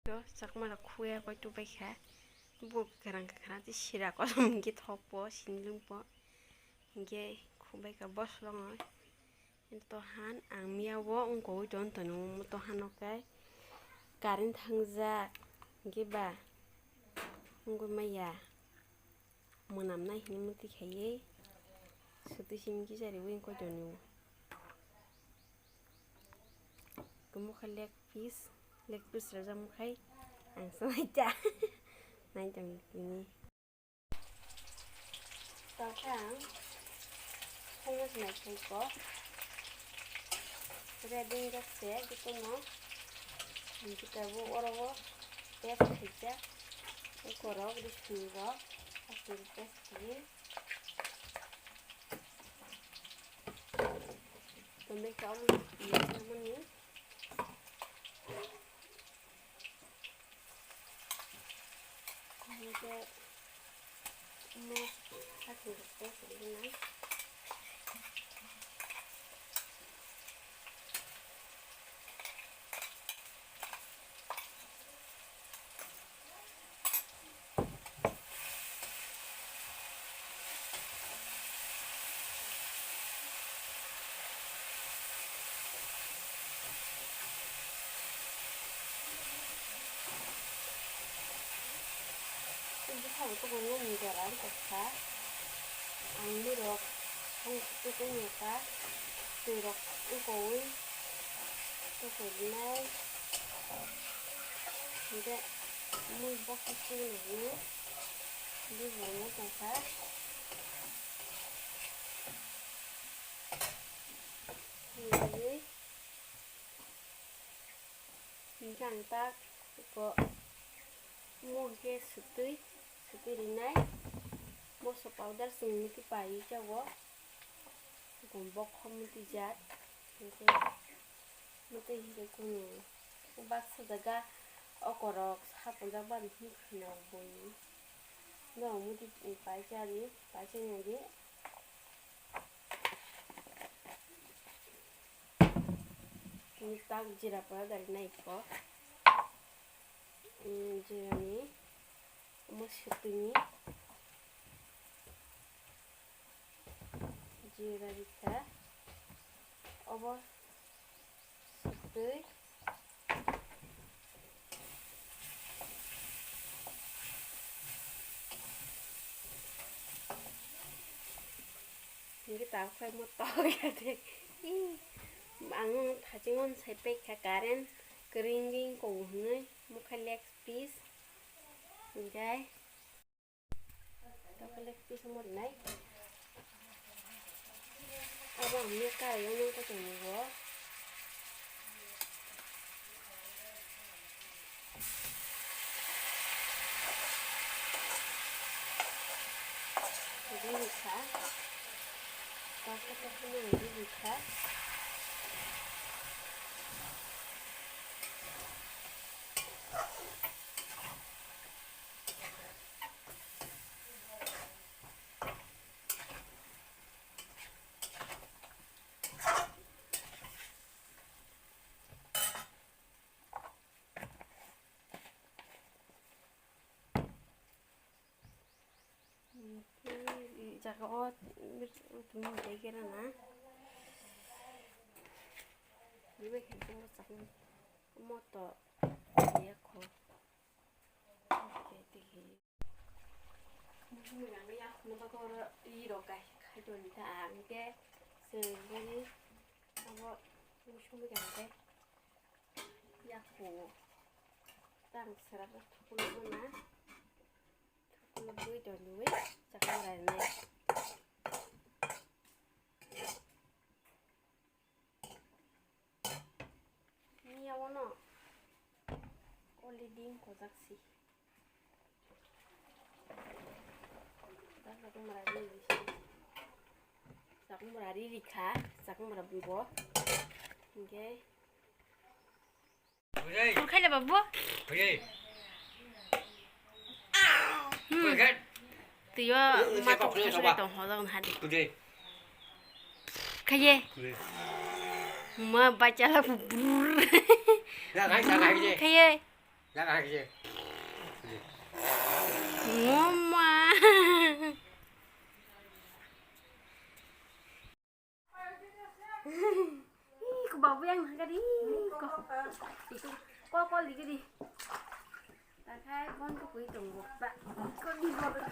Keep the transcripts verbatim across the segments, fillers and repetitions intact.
To chakma rok khuya koi tubai kha. Bo kwkhwrang kwkhwrang tei sira kolom hwnkhe thokpo, sinilungpo. Hwnkhe khubai kha bosolongo. Tohan ang miya o wngkogwi ton tono, tohan o khe current thangjak, hwnkhe ba wngwi maya, mwnamnai hinwi mwtwi khaiwi swtwi simi kisa riwi wngkoi tono. Omo khe leg piece, leg piece rwjakmani khe ang swngwi cha nai tongni. Tokha ang hummus nai khaiko. Ready wngkha se, jotono. Hwnkhe tabuk oro o paste khaijak. Ekorok, rwsong rok, aswk paste khaijak. Tongwi kha omo, omo ni. Hingke mo sakni rok tei sini nai. Buphang tongmani jora wngkha kha. Ang mwrwk tong-, tongya kha. Twirok wngkha ui. Tongkha rinai. Hingke mui boksa sugwi nangni bujor wng tongkha. Hingke ang tak iko mo hingke swtwi, swtwi rinai. Moso powder chwng niki paiwi jago. Gom bokho mwtwi jak. Hingke mwtwi hingke kunu baksa jaga okorok saponjak bani hwnkheno bui. No mwtwi paisa ri, paisa nadi. Ni tak jira powder nai ko. Jira ni omo swtwi ni. Jira rikha. Obo swtwi. Hingke tabuk khe mo tok ya de. Ih, ang thaching on sai pek kha current kring ring ko hwnwi mo kha leg piece. Hingke. Tokole piece mo rinai. Abo ang ni karai o nang koto ni bo. Riri kha. Tokole tokole riri kha. Jaga o tumi degera na. Ibe khe tong sakni moto ye kho. Oke, tiki. Musumu yang ya, napa koro iro kai, kai doni ta, ang ke, seri bani, abo, musumu yang ke, ya ko, tang serap, thukul mana, thukul bui doni, cakap rani. Miya wano already kojak si. Chakmura riri kha, chakmura bibo. Hingke. Khaile babu. Hmm. Twiyo ma tong kha sari tong hojak na hadi. Khaye. Ma bachala bubur. Khaye. Mama. Ih, ko babu yang nang kadi. Ko, ko, ko ligi di. Takai kon ko kui tunggu. Ba, ko di babu.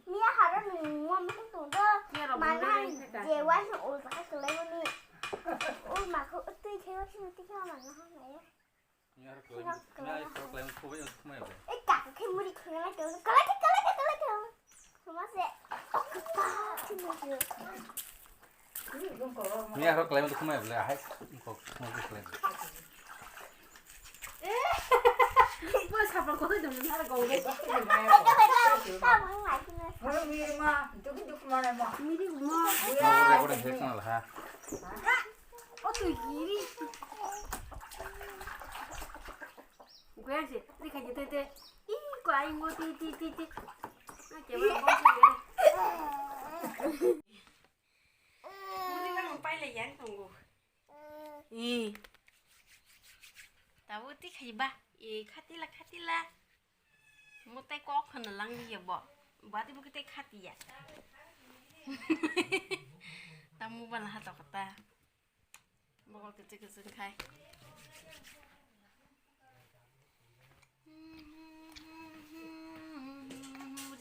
Miya haro nung mom tong do. Miya rok mana nung je wai no ul baka kelai mani. Ul mako tui khe wai sini tui khe mana hang ya. Miya rok kelai, miya rok kelai, kubai no thumai ba. Eh, kaka khe muri khe ngai to. Kelai khe, kelai khe, kelai khe. Sama se. Miya rok kelai no thumai ba le, hai ko mo kelai. Bo sapang ko dum na go de. Miri mo. Ko re ko re he kana la ha. O tu giri. Gwe se, ti kha te te. I ko ai ngo ti ti ti ti. Na ke ba bo se. Muri ba mo pai le yang tongo. I. Tabu ti khai ba. E khatila khatila. Mutai kok khana lang ya bo. Bati bo kitai khatiya. Tamu bana hata kata. Bokol kichi kichi khai.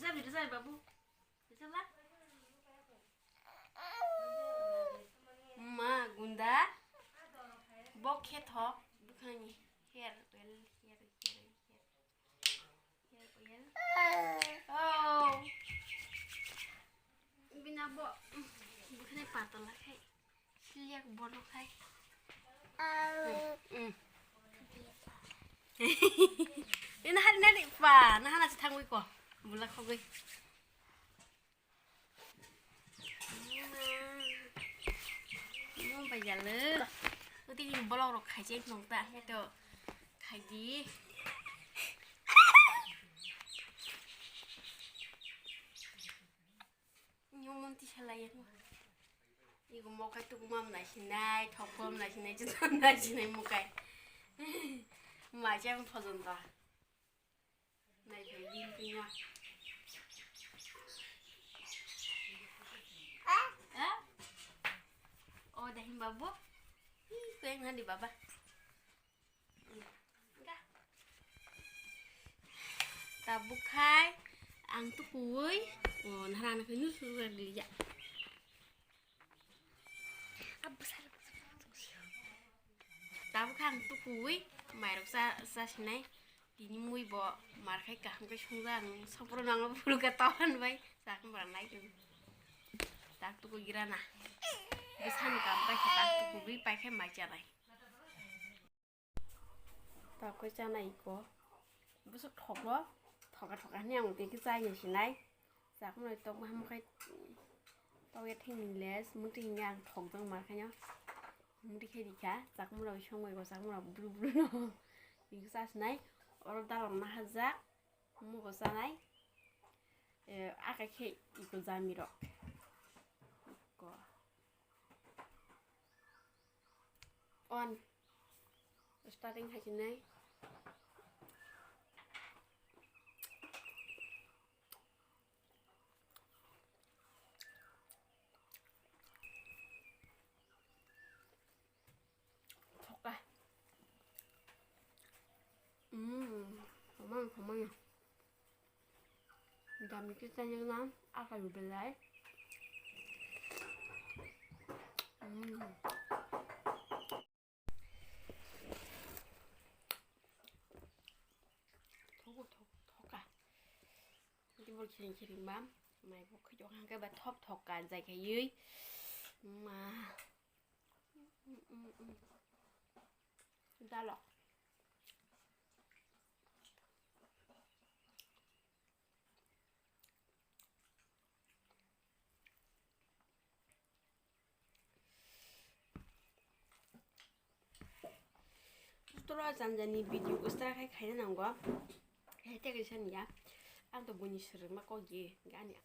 Jabi jabi babu. Jabi. Ma gunda. Bok khe thok bukhani. Her well her her her. Oh. Bina bo, bukhani patala khai. Siliak bono khai. Mm. Ina hari nari pa, na hana si thangwi ko. Bula khogwi. Mo bai jalo. Uti ni bolong rok khai je nong ta he to. Khai di. Nyomon ti sala ye. Igo mo kai tu mam na sinai, thok mam na sinai, jita na sinai mo kai. Ma jam phozon ta. Nai phai din pingwa. Ha? O dahim babu. Hi, kau yang nadi baba. Ga. Tabuk khai ang tukui. O nahara na khai nu suru ga liya. Tabuk khai ang tukui, mairok cha, cha sinai. Tini mui bo mar khai kaham khe songja ang, sopro nang phuru khe tohan bai, cha khe mora nai khe. Tak tukui gira na. Bwsani kam pai khe tak tukui pai khe mai cha nai. Tabuk khe chanai iko. Bwswk thokno thoka thoka hwnwi ang tei khe chai ni sinai. Chakmano tok baham khai tokya thengni le sumui thengni ang thokjak mar khaino. Sumui khai rikha chakmano songbai bo chakmano bru bru no. Tini khe cha sinai. Oro dalok nahajak. Mugo chanai. Eh, akai khe iko jami rok. Iko. On. Starting khai sinai. Thoka. Mm, hamang, hamang. Dami khe chajak na, akai belai. Mm. Thogo, thogo, thoka. Tibor khiring khiring ba, mai bo khwjok hangke ba thop thok ka jai khaiwi. Ma. Mm, mm, mm. Dalo. Toro janjani video start khai khaina nango. Hai tei kaisa niya. Ang to buini swrwngma kok ye gani.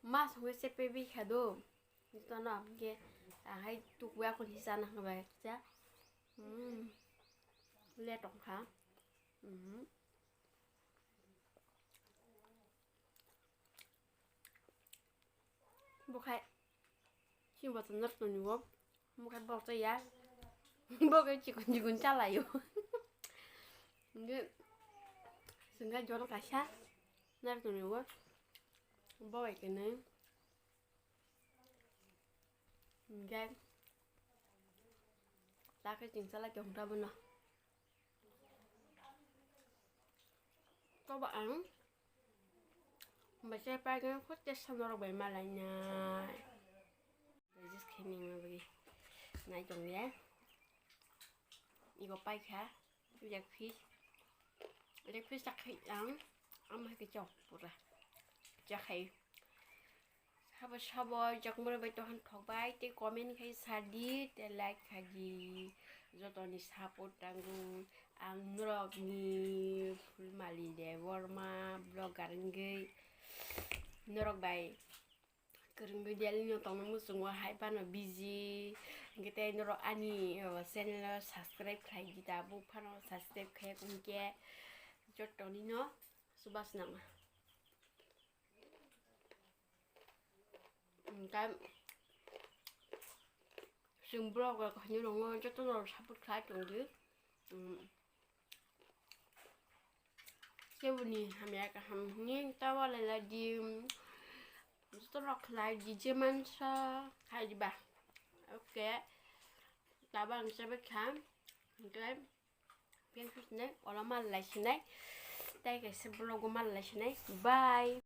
Mas hwe se pe bi khado. Tono ke hai tukwa ko ni sana hwe cha. Hmm. Le tong kha. Hmm. Bukhai si bo to norok toni o. Bukhai bo to ya. Bo ke chikon chikon chalayo. Nge sengga jor kaisa norok toni o. Bo bai kene. Nge ta ke ching chalai ke hung ta bono. Kobo ang masa pagan kho tesa norok bai malai nai. Just khe nang bagwi nai tong ya. Igo pai kha yak fish. Yak fish tak khai ang ama ke chok pura. Chakhai. Sabo sabo jakmura bai tohan thok bai tei comment khai sadi tei like khaidi. Jotoni support tango ang norokni Phulmali Debbarma vlogger wngwi norok bai kwrwngwi daily no tongna muchungo hai phano busy hwnkhe tei norok ani channel o subscribe khlaidi tabuk phano subscribe khai hwnkhe jotoni no subas nangma. Hwnkhe chwng vlog rok hinwi rwngo jotono support khlai tongdi. Keboni hamya kaham hinwi ta walai laidi. Jotono khlai di je mansa khai diba. Okay. Tabo ang chabai kha. Hwnkhe. Phiya khe sinai, ola mal lai sinai, tai kaisa vlog o mal lai sinai. Bye.